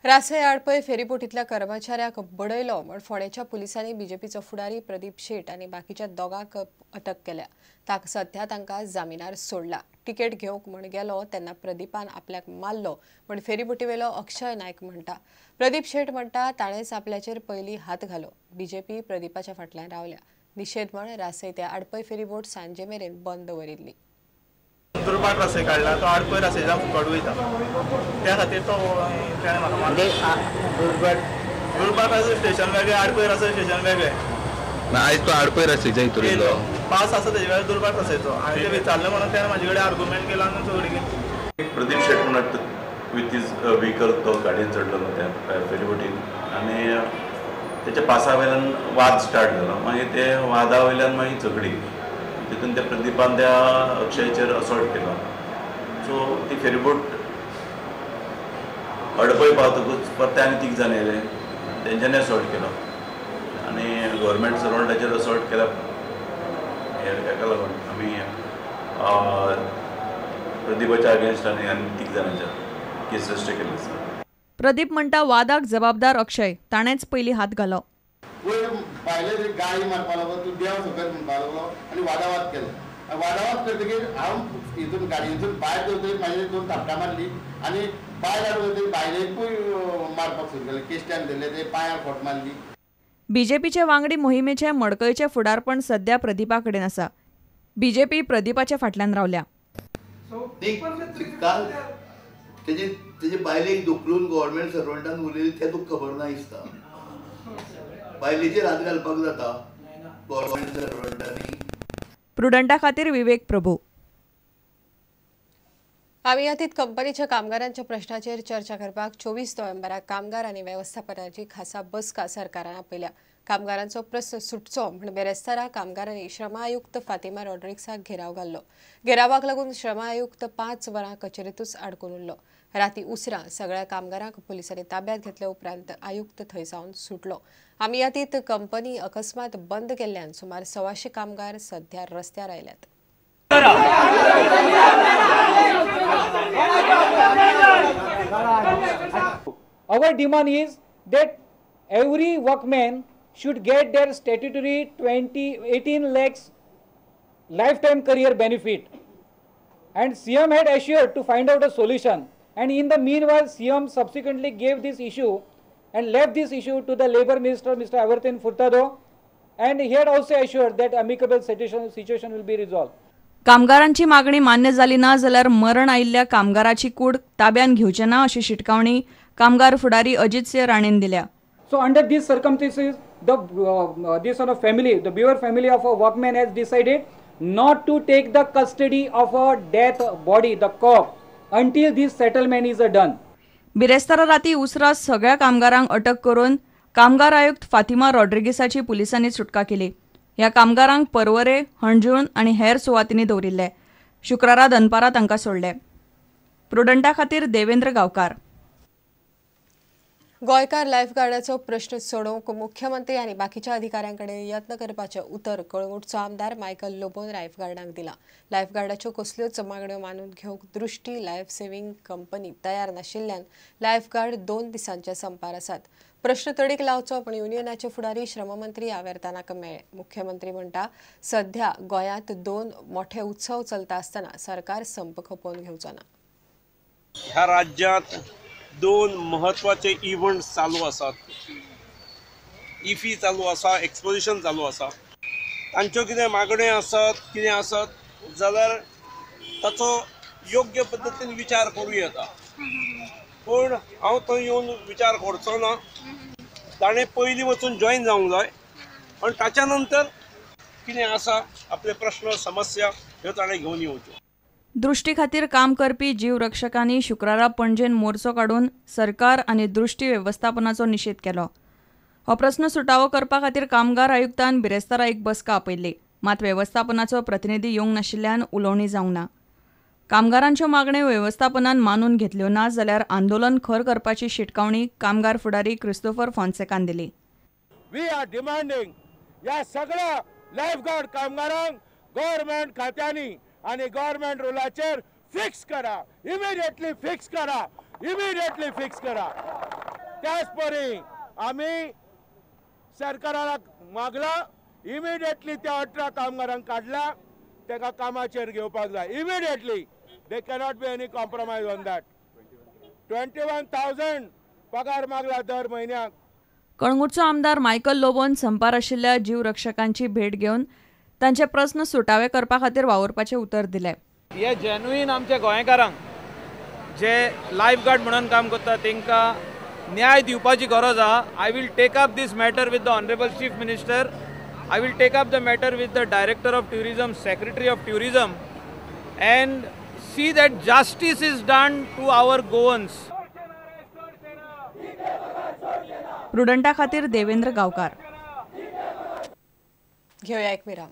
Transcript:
रासय आडपय फेरीबोटींतल्या कर्मचाऱ्याक बडयलो म्हूण फोंडेच्या पुलिसांनी बीजेपीचो फुडारी प्रदीप शेट आनी बाकीच्या दोगांक अटक केल्या. ताका सध्या तांकां जामिनार सोडला. तिकेट घेवंक म्हूण गेलो तेन्ना प्रदीपान आपल्याक मारलो म्हूण फेरीबोटीवेलो अक्षय नायक म्हणटा. प्रदीप शेट म्हणटा ताणेंच आपल्याचेर पयलीं हात घालो. बीजेपी प्रदीपाच्या फाटल्यान रावल्या. निशेध म्हण रासय ते आडपय फेरीबोट सांजे मेरेन बंद दवरिल्ली. दुर्भाट रस्ते काडला तो आडपय रस्त्याच्या फुकट वयता त्या खातीर तो ताणें म्हाका मारलो. दुर्भाट रस्ते स्टेशन वेगळें, आडपय रस्ते स्टेशन वेगळें. आयज तो आडपय रस्त्याच्या हितूर येयलो पास आसा तेजे वेळार दुर्भाट रस्त्याचो आनी ते विचारलें म्हणून ताणें म्हाजे कडेन आर्ग्युमेंट केलो आनी चोरी केली. प्रदीप शेट म्हणत विथ his vehicle तो गाडयेन चडलो न्हू त्या फेरीबोटीन आनी तेच्या पासा वयल्यान वाद स्टार्ट जालो. मागीर ते वादा वयल्यान मागीर झगडी, तितून त्या प्रदीपान त्या अक्षयाचेर असॉल्ट केलो. सो ती फेरीबोट अडपय पावतकूच परते आनी तीग जाण येयले, तेंच्यांनी असॉल्ट केलो आनी गव्हर्मेंट सर्वंटाचेर असॉल्ट केला. हेका लागून आमी प्रदीपाच्या अगेन्स्ट आनी आनी तीग जाणांच्या केस रजिस्टर केल्ली आसा. प्रदीप म्हणटा वादाक जबाबदार अक्षय, ताणेंच पयलीं हात घालो. बायले गाळी मारपाक लागलो, तूं देव सकयल म्हणपाक लागलो आनी वादावाद केलो. वादावाद करतकीर हांव हितून गाडयेंतून भायर दवरतकीर म्हाजे दोन थापटां मारली आनी भायर हाडून वतकीर बायलेकूय मारपाक सुरू केलें. केश्ट्यान धरले ते पांयार खोट मारली. बीजेपीचे वांगडी मोहिमेचे मडकयचे फुडारपण सध्या प्रदीपा कडेन आसा. बीजेपी प्रदीपाच्या फाटल्यान रावल्या. काल तेजे बायलेक धुकलून गव्हर्मेंट सर्वंटान उलयली तें तुका खबर ना दिसता. बायलेचेर हात घालपाक जाता गव्हर्मेंट सर्वंटांनी. प्रुडंटा खातीर विवेक प्रभू. आमियातीत कंपनीच्या कामगारांच्या प्रश्नाचेर चर्चा करपाक 24 नोव्हेंबराक कामगार आनी वेवस्थापनाची खासा बसका सरकारान आपयल्या. कामगारांचो प्रस्न सुटचो म्हूण बेरेस्तारा कामगारांनी श्रम आयुक्त फातिमा रॉड्रिग्साक घेराव घाल्लो. घेरावाक लागून श्रम आयुक्त 5 वरां कचेरेंतूच आडकून उरलो. राती उसरां सगळ्या कामगारांक पुलिसांनी ताब्यात घेतल्या उपरांत आयुक्त थंय सावन सुटलो. आमियातीत कंपनी अकस्मात बंद केल्ल्यान सुमार 125 कामगार सध्या रस्त्यार आयल्यात. Our demand is that every workman should get their statutory 18 lakhs lifetime career benefit. And CM had assured to find out a solution. And in the meanwhile, CM subsequently gave this issue and left this issue to the Labour Minister, Mr. Avertin Furtado, and he had also assured that amicable situation will be resolved. कामगारांची मागणी मान्य जाली ना जाल्यार मरण आयिल्ल्या कामगाराची कूड ताब्यान घेवचे ना अशी शिटकावणी कामगार फुडारी अजित सिंह राणेन दिल्या. So under these circumstances, the this sort of family, the Beaver family of a workman has decided not to take the custody of a death body, the corpse, until this settlement is done. बिरेस्तारा राती उसरां सगळ्या कामगारांक अटक करून कामगार आयुक्त फातिमा रॉड्रिगीसाची पुलिसांनी सुटका केली. ह्या कामगारांक परवरे, हणजूण आनी हेर सुवातींनी दवरिल्ले. शुक्रारा दनपारां तांकां सोडले. प्रुडंटा खातीर देवेंद्र गांवकार. गोंयकार लायफगार्डाचो प्रश्न सोडोवंक मुख्यमंत्री आनी बाकीच्या अधिकाऱ्यां कडेन यत्न करपाचें उतर कळंगूटचो आमदार मायकल लोबोन लायफगार्डांक दिलां. लायफगार्डाच्यो कसल्योच मागण्यो मानून घेवंक दृष्टी लायफ सेव्हिंग कंपनी तयार नाशिल्ल्यान लायफगार्ड 2 दिसांच्या संपार आसात. प्रश्न तडीक लावचो पण युनियनाचे फुडारी श्रममंत्री आवेर्तानाक मेळ्ळे. मुख्यमंत्री म्हणटा सध्या गोंयांत 2 मोठे उत्सव चलता आसतना सरकार संप खपोवन घेवचो ना. ह्या राज्यांत 2 महत्वाचे इव्हेंट्स चालू आसात. इफी चालू आसा, एक्सपोजिशन चालू आसा. तांच्यो कितें मागण्यो आसात, कितें आसत जाल्यार ताचो योग्य पद्दतीन विचार करूं येता. पूण हांव थंय येवन विचार करचो ना. ताणें पयलीं वचून जॉयन जावंक जाय आनी ताच्या नंतर कितें आसा आपले प्रश्न समस्या ह्यो ताणें घेवन येवच्यो. दृष्टी खातीर काम करपी जीवरक्षकांनी शुक्रारा पणजेन मोर्चो काडून सरकार आनी दृष्टी वेवस्थापनाचो निशेध केलो. हो प्रस्न सुटावो करपा खातीर कामगार आयुक्तान बिरेस्तारा एक बसका आपयल्ली. मात वेवस्थापनाचो प्रतिनिधी येवंक नाशिल्ल्यान उलोवणी जावंक ना. कामगारांच्यो मागण्यो वेवस्थापनान मानून घेतल्यो ना जाल्यार आंदोलन खर करपाची शिटकावणी कामगार फुडारी क्रिस्तोफर फॉन्सेकान दिली. We are demanding ह्या सगळ्या लायफगार्ड कामगारांक गव्हर्मेंट खात्यांनी आनी गव्हर्मेंट रुलाचेर फिक्स करा, इमिडिएटली फिक्स करा, इमिडिएटली फिक्स करा. त्याच परी आमी सरकाराक मागला इमिडिएटली त्या 18 कामगारांक काडला, ताका कामाचेर घेवपाक जाय immediately. They cannot be any compromise on that. 21,000 पगार मागला दर म्हयन्याक. कळंगूटचो आमदार मायकल लोबोन संपार आशिल्ल्या जीवरक्षकांची भेट घेवन तांचे प्रस्न सुटावे करपा खातीर वावुरपाचें उतर दिलें. हे जेन्युइन आमच्या गोंयकारांक जे लायफ गार्ड म्हणून काम करता तांकां न्याय दिवपाची गरज आहा. I will take up this matter with the honourable chief minister. I will take up the matter with the director of tourism, secretary of tourism and see that justice is done to our Goans. प्रुडंटा खातीर देवेंद्र गांवकार. घेऊया एक विराम.